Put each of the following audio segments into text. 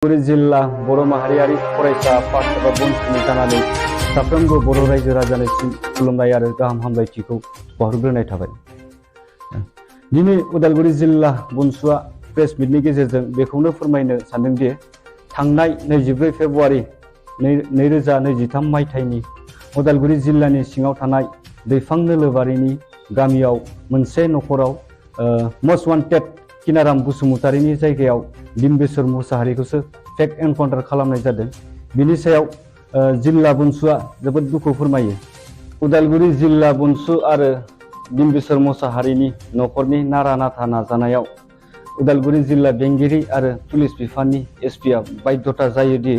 उदालगुरि जिल्ला बर' माहारियारि फरायसा आफाद एबा बन्धुनि जानानै साफ्रोमबो बर' रायजो राजानिसिम खुलुमनाय आरो गाहाम हामलायथिखौ बावहरग्रोनाय थाबाय। दिनै उदालगुरि जिल्ला बन्धुआ प्रेस मिटनि गेजेरजों बेखौनो फोरमायनो सानदोंदि थांनाय 24 फेब्रुआरि 2023 मायथाइनि उदालगुरि जिल्लानि सिङाव थानाय दैफां नोलोबारिनि गामियाव मोनसे नखराव मस्ट वान्टेड किनाराम बसुमतारीनि जायगायाव डिम्बेश्वर मुसाहारिखौसो फेक एनकाउन्टार खालामनाय जादों। बिनि सायाव जिल्ला बन्धुआ जोबोद दुखु फोरमायो। उदालगुरि जिल्ला बन्धु आरो डिम्बेश्वर मुसाहारिनि नखरनि नारा नाथा नाजानायाव उदालगुरि जिल्ला बेंगिरि आरो पुलिस बिफाननि एसपिआ बाध्यता जायोदि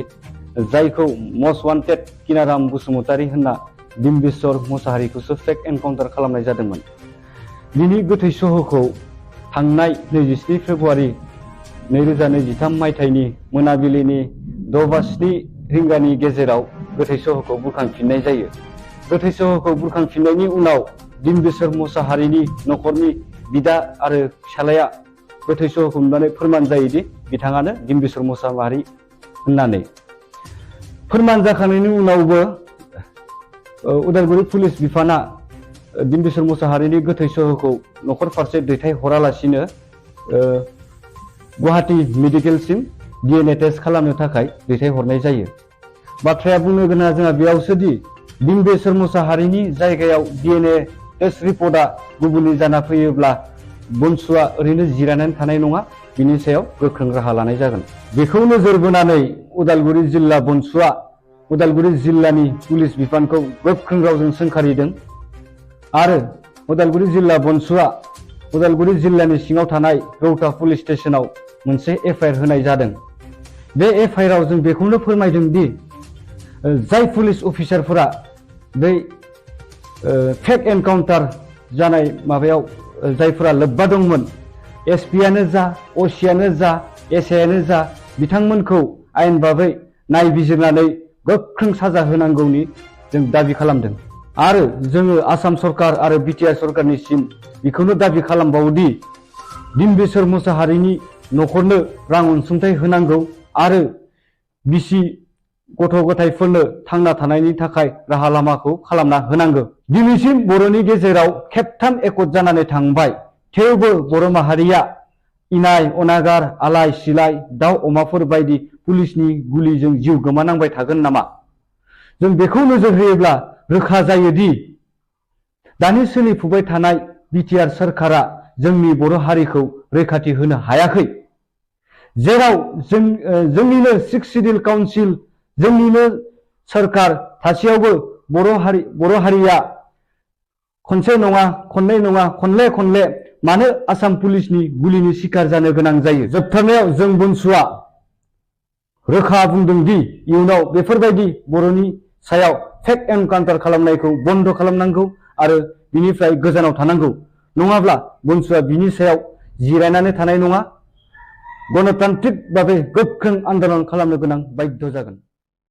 जायखौ मस्ट वान्टेड किनाराम बसुमतारी होनना डिम्बेश्वर मुसाहारिखौसो फेक एनकाउन्टार खालामनाय जादोंमोन। बिनि गोथै सहखौ थांनाय 27 फेब्रुआरि 2023 मायथाइनि मोनाबिलिनि 6:07 रिंगानि गेजेराव गोथै सहखौ बुरखांफिननाय जायो। गोथै सहखौ बुरखांफिननायनि उनाव डिम्बेश्वर मुसाहारिनि नखरनि बिदा आरो फिसालाया गोथै सहखौ नुनानै फोरमान जायोदि बिथाङानो डिम्बेश्वर मुसाहारि होननानै। फोरमान जाखांनायनि उनावबो उदालगुरि पुलिस बिफाना डिम्बेश्वर मुसाहारिनि गोथै सहखौ नखर फारसे दैथाय हरालासिनो गुवाहाटी मेडिकेलसिम DNA टेस्ट खालामनो थाखाय दैथाय हरनाय जायो। बाथ्राया बुंनो गोनां जोंहा बेयावसोदि डिम्बेश्वर मुसाहारिनि जायगायाव DNA टेस्ट रिपर्टआ गुबुननि जाना फैयोब्ला बन्धुआ ओरैनो जिरायनानै थानाय नङा, बिनि सायाव गोख्रों राहा लानाय जागोन। बेखौ नोजोर बोनानै उदालगुरि जिल्ला बन्धुआ उदालगुरि जिल्लानि पुलिस बिफानखौ गोख्रों रावजों सोंखारिदों आरो उदालगुरि जिल्ला बन्धुआ उदालगुरि जिल्लानि सिङाव थानाय रौता पुलिस स्टेशनाव मोनसे FIR होनाय जादों। बे FIR आव जों बेखौनो फोरमायदों दि जाय पुलिस अफिसारफोरा बै फेक एनकाउन्टार जानाय माबायाव जायफोरा लोब्बा दंमोन, SP आनो जा, OC आनो जा, SI आनो जा, बिथांमोनखौ आयेन बाबै नायबिजिरनानै गोख्रों साजा होनांगौनि जों दाबि खालामदों। आरो जोङो आसाम सरकार आरो BTR सरकारनिसिम बेखौनो दाबि खालामबावोदि डिम्बेश्वर मुसाहारिनि नखरनो रां अनसुंथाइ होनांगौ आरो बिसि गथ' गथायफोरनो थांना थानायनि थाखाय राहा लामाखौ खालामना होनांगौ। दिनैसिम बर'नि गेजेराव खेबथाम एकट जानानै थांबाय, थेवबो बर' माहारिया इनाय अनागार आलाय सिलाय दाउ अमाफोर बायदि पुलिसनि गुलिजों जिउ गोमानांबाय थागोन नामा? जों बेखौ नोजोर होयोब्ला रोखा जायोदि दानि सोलिफुबाय थानाय BTR सरकारा जोंनि बर' हारिखौ रैखाथि होनो हायाखै। जेराव जोंनिनो 6 सिडिउल काउन्सिल जोंनिनो सरकार थासेयावबो बर' हारिया खनसे नङा खननै नङा खनले मानो आसाम पुलिसनि गुलिनि शिकार जानो गोनां जायो? जोबथारनायाव जों बन्धुआ रोखा बुंदों दि इयुनाव बेफोरबायदि बर'नि सायाव फेक एनकाउन्टार खालामनायखौ बन्द खालामनांगौ आरो बिनिफ्राय गोजानाव थानांगौ। नङाब्ला बन्धुआ बिनि सायाव जिरायनानै थानाय नङा, गणतान्त्रिक भाबै गोख्रों आन्दोलन खालामनो गोनां बाध्य जागोन।